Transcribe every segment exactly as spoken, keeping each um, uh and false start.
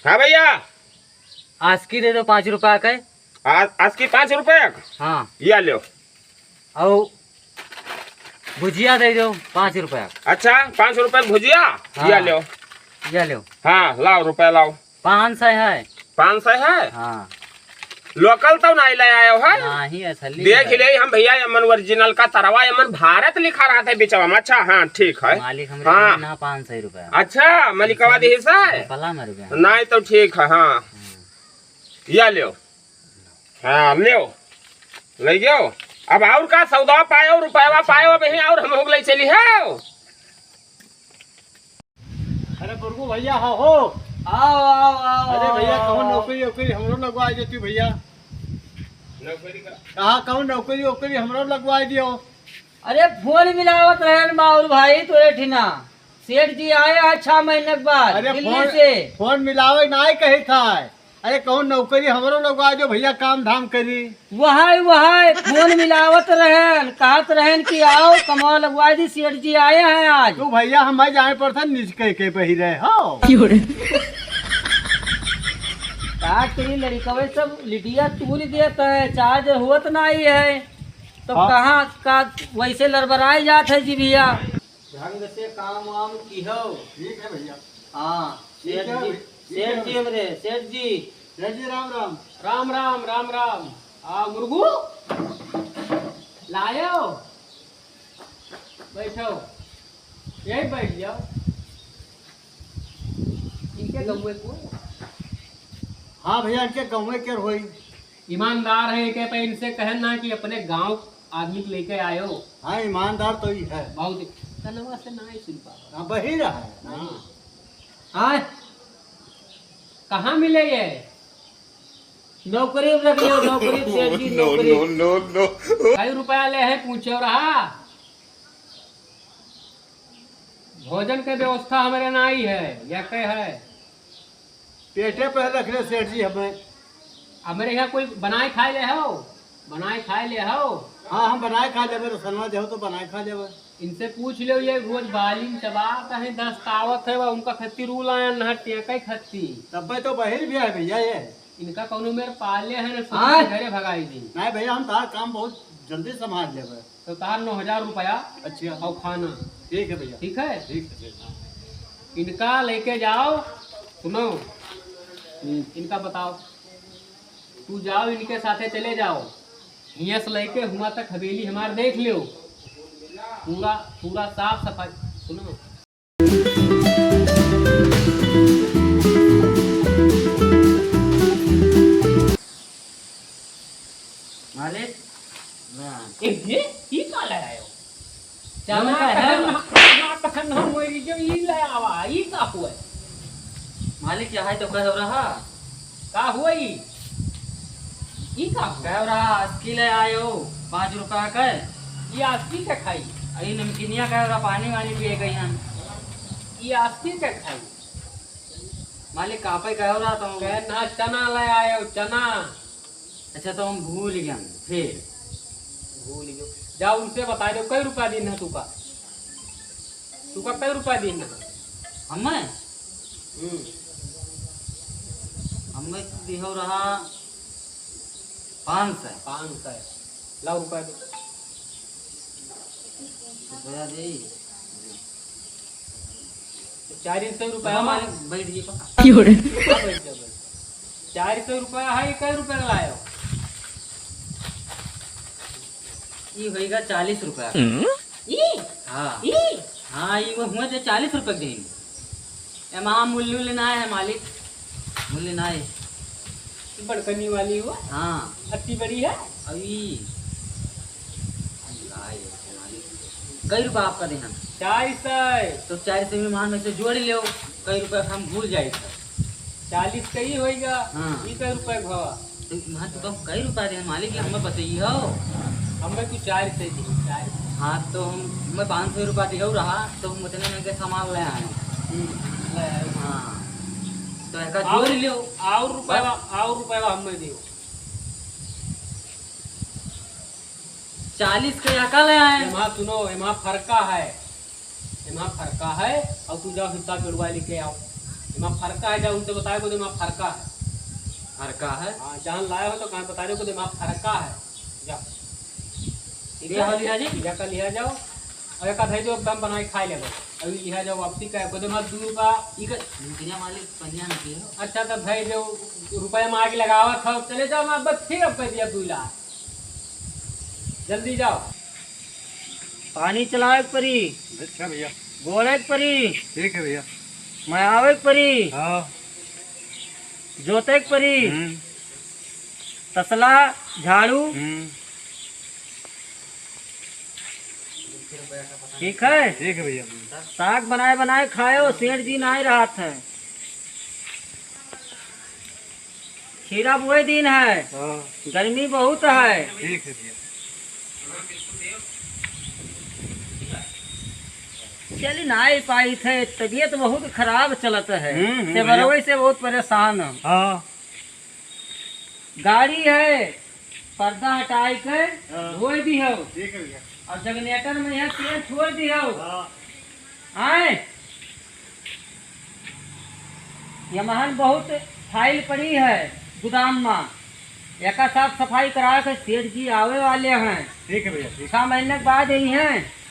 हाँ भैया। आस्की दे दो पाँच रुपया के। आ-, आस्की पाँच रुपया के? हाँ। या ल्यो। अउ भुजिया दे दो पाँच रुपया के। अच्छा, पाँच रुपया के भुजिया? हाँ। या ल्यो। या ल्यो। हाँ, लाओ रुपया लाओ। पाँच सौ है। पाँच सौ है? हाँ। Local तो नाहीं ले आयो है? नाहीं, असली देख है। ले हम भैया, यमन original का तरवा, यमन भारत लिखा रहत है बिचवा में। अच्छा, हाँ, ठीक है। मालिक हमरे हाँ। ना पाँच सौ रुपया। अच्छा, मलिकवा अच्छा। दिहिस है? पला मर गया। नाहीं तो ठीक है, हाँ। हम्म। या ल्यो। हाँ, ल्यो। ले गयो। अब और का सौदा पायो, रुपयवा पायो, अब यहीं और हम हो गए चली है। अरे बुरगू भैया, हाँ हो। आओ, आओ, आओ, अरे भैया, आओ, कौन आओ। नौकरी वोकरी हमरो लगवा देती भैया। नौकरी का? कहा कौन नौकरी वोकरी हमरो लगवा दियो। अरे फोन मिलावत रहन बाउर भाई तोरे ठिना। सेठ जी आए हैं छह महीने के बाद अरे दिल्ली फोन, से। फोन मिलावे नाहीं कही था। अरे कौन नौकरी हमरो लगवा दो भैया, काम धाम करी। वहाय, वहाय, फोन मिलावत रहन, कहत रहन कि आओ, कमवा लगवा दी, सेठ जी आए हैं आज। तू भैया, हम जाए पड़ता, निज कह के बही रहे हो। क्यों रे? का तेरी लड़िकवे सब लिटिया तूल देत है, charge होत नाहीं है, तो हाँ। कहाँ का वैसे लड़बड़ाए जात है जी भैया। ढंग से काम वाम किहो। ठीक है भैया। हाँ, ठीक सेठ है जी, भैया, ठीक सेठ है जी भैया। हमरे, सेठ जी। सेठ जी, राम राम। राम राम, राम राम। आ, मुर्गू? लायो? बैठो। यहीं बैठ जाओ। इनके गौवे को? हाँ भैया, इनके गौवे के होई। ईमानदार है, के पे इनसे कहे ना कि अपने गांव आदमी के लेके आयो। हाँ, ईमानदार तो ही है। बहुत ही कनवा से ना ही सुन पावा। हाँ, बही रहा है ना। हाँ। आय, कहाँ मिले ये? नौकरी में रख लियो, नौकरी में, सेठ जी, no, नौकरी। No, no, no। कई रुपया ले है, पूछो रहा। भोजन के व्यवस्था हमरे नाई है, या के है? पेटे पे रख ले सेठ जी हमें। हमरे यहाँ कोई बनाए खाए ले हो? बनाए खाए ले हो? हाँ, हम बनाए खा लेबे, रसनवा देहो तो बनाए खा लेबे। इनसे पूछ लो, ये रोज बालिन चबा कहीं दस्तावत है, वह उनका खत्ती रूल आया न हटिया, कई खत्ती। तब्बे तो बहिर भी है भैया ये। इनका कौनो मेर पाले है ना, सोचे आय। घरे भगाई दी। नहीं भैया, हम तार काम बहुत जल्दी संभाल लेबे। तो तार नौ हजार रुपया अच्छा। और खाना। ठीक है भैया। ठीक है? ठीक है, ठीक है। इनका लेके जाओ, सुनो, हम्म। इनका बताओ, तू जाओ, इनके साथे चले जाओ, हियां से लेके हुआं तक हवेली हमार देख लियो, पूरा, पूरा साफ सफाई। सुनो, मालिक, ना। ए, ये, ये का ले आयो? चावल ना, का है? कहन ना, ना, कहन ना, मोरी जो ई ले आवा, ई का हुआ? मालिक, यहाँ तो कह रहा। का हुआ ई? ई का हुआ? कह रहा, आस्की ले आयो, पाँच रुपया का। ई आस्की के खाई? अरे नमकीनिया कह रहा, पानी वानी पिए गई हम। ई आस्की के खाई? मालिक, का पे कहो रहा तो? कहे ना, चना ले आयो, चना। अच्छा, तो हम भूल गए फिर। भूल गयो। जा उनसे बता दो, कई रुपया दिन है तुका? तुका कई रुपया दिन है? हमें? हम्म। हमें दिहो रहा पाँच सौ। पाँच सौ। लाओ रुपया दो। रुपया दे। चार सौ रुपया हाँ, मालिक, बैठ गई पक्का। क्यों रे? हाँ, बैठ जा, बैठ जा। चार सौ रुपया है, ये कै रुपया का लायो? ई होइगा चालीस रुपया। हम्म? ई? हाँ। ई? हाँ, ई वो हुआ जे चालीस रुपया के देंगे। एमा मूल्य उल्य ना है मालिक, मूल्य ना है। बड़कनी वाली वो? हाँ। अति बड़ी है? अभी। अल्लाह, ये मालिक। कई रुपया आपका देना? चार सौ। तो चार सौ में मान में से जोड़ लो, कई रुपया हम भूल जाए सर। चालीस का ही होएगा। हाँ। ई कै रुपया के भावा? तो वहाँ तो तुम कई रुपया दे मालिक, ये हमें बताइए हो। हमें कुछ चार सौ दी, चार सौ। हाँ, तो हम, हमें पाँच सौ रुपया दियो रहा, तो हम उतने में के सामान ले आए। हम्म, ले आए। हाँ। तो एका और, जोड़ लियो। और रुपया, बस। और रुपया हमें दियो। चालीस के एका ले आए। एमा सुनो, एमा फरका है। एमा फरका है, और तू जाओ हिस्सा जोड़वा लेके आओ। दिमाग फरका है, जा उनसे बताए को दिमाग फरका है। फरका है? हाँ, जान लाए हो तो कहाँ बता रहे हो को दिमाग फरका है। जा। ठीक है? लिहा जी? जा का लिहा जाओ। और एक आध है जो एकदम बनाए खाए लेबो। अभी लिहा जाओ वापसी का, को दिमाग दू रुपया। ठीक है, भिंतिया मालिक, पनिया न पियो। अच्छा, तो भाई जो रुपया में आग लगावत हो, चले जाओ ना, बस फिर अब कह दिया दू लाख। जल्दी जाओ। पानी चलावे के परी। अच्छा भैया। गोड़े के परी। ठीक है भैया। मयावे के परी। हाँ। जोते के परी। हम्म। तसला, झाड़ू। हम्म। ठीक है? ठीक है भैया। साग बनाए बनाए खायो, सेठ जी नाहीं रहत है। खीरा बोए दिन है। हाँ। गर्मी बहुत है। ठीक है भैया। चली नाहीं पाई थे, तबीयत बहुत खराब चलत है। हम्म, हम्म, सेवरवे भैया। से बहुत परेशान हम। हाँ। गाड़ी है, पर्दा हटाई के हाँ। धोए दिहो। ठीक है भैया। और जनरेटर में यहाँ तेल छोड़ दिहो। हाँ। आए, यमहन बहुत फाइल पड़ी है गुदाम में, एका साफ सफाई करा के सेठ जी आवे वाले हैं। ठीक है भैया, ठीक। छह महीने के बाद ही हैं।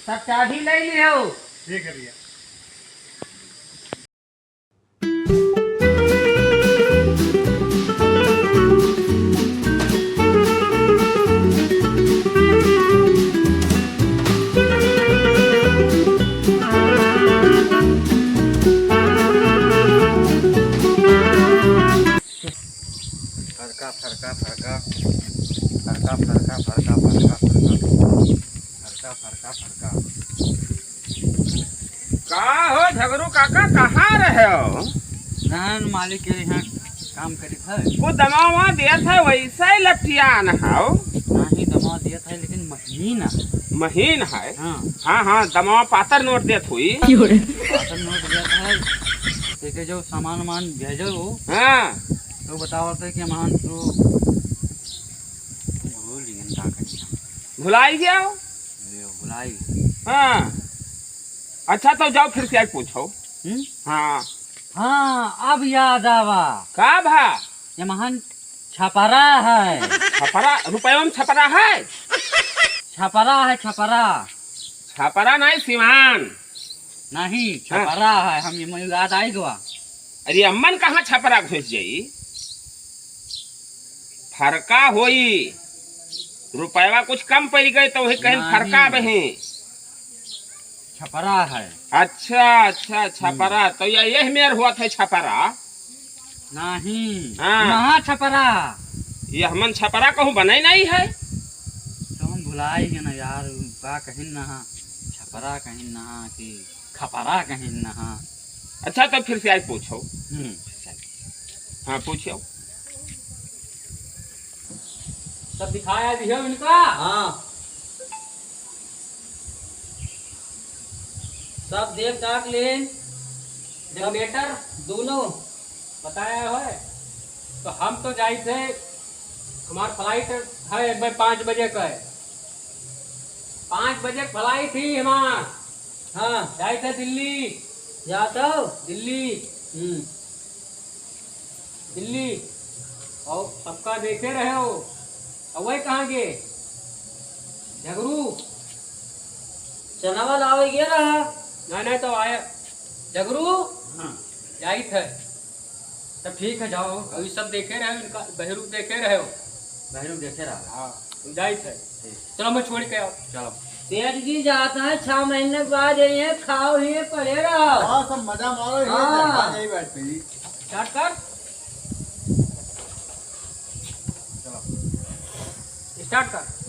सब चाबी ले लियो। ठीक है भैया। फरका, फरका, फरका। फरका, फरका, फरका, फरका, फरका। फरका, फरका, फरका। का हो झगरू काका, कहाँ रहे हो? नाहीं, मालिक के यहाँ काम करी था। वो दमावा दिया था, वैसे ही लटियान हो। नाहीं, दमावा दिया था, लेकिन महीन है। महीन है? हाँ। हाँ, हाँ, दमावा पातर नोट देत हुई। क्यों रे? पातर नोट दिया था, देखे जो सामान वामान भेजो हो। हाँ। तो बताओ तो कि मान तो भूल गए का करी। भुलाई गया हो? ले, भुलाई। हाँ। अच्छा, तो जाओ फिर से आके पूछो। हम्म? हाँ। हाँ, अब याद आवा। का भा? यमहन छपरा है। छपरा? रुपया में छपरा है? छपरा है, छपरा। छपरा नहीं, सिवान। नहीं, हाँ। छपरा है, हम ये याद आई गवा। अरे अम्मन कहाँ छपरा घुस जाई? फरका होई, रुपयवा कुछ कम पड़ गए तो वही कहीं नहीं। फरका बहे। छपरा है। अच्छा, अच्छा, छपरा। हम्म। तो ये यही मेर हुआ था छपरा? नहीं, हाँ। महा छपरा। ये हमन छपरा कहूँ बने नहीं है। तो हम भुलाई गए ना यार, का कहिन ना, छपरा कहिन ना कि खपरा कहिन ना। अच्छा, तो फिर से आज पूछो। हम्म। हाँ, पूछो। सब दिखाया दियो इनका? हाँ। सब देख दाख ले। जनरेटर? दोनों। बताया है। तो हम तो जाई थे, हमार flight है, मैं पाँच बजे का है। पाँच बजे flight ही हमार। हाँ। जाई थे दिल्ली। जात हो? दिल्ली। हम्म। दिल्ली। और सबका देखे रहे हो। और वही कहाँ गए? झगरू। चनावा लावे गया रहा। नहीं, नहीं, तो आया। झगरू। हाँ। जाई थे। तब ठीक है, जाओ। अभी सब देखे रहे हो, इनका बहरू देखे रहे हो। बहरू देखे रहा। हाँ, तुम जाई थे। ठीक। चलो, मैं छोड़ के आओ। चलो। सेठ जी जाता है, छह महीने के बाद यही है, खाओ ही पड़े रहो। हाँ, सब मजा मारो, ये हाँ। चढ़ा नहीं बैठ गई। Start कर। चलो। Start कर।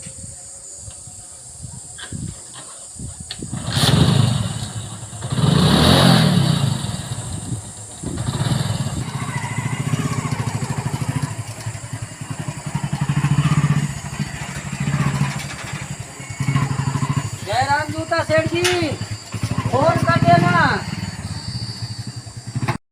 जय राम जूता सेठ जी, फोन कर देना।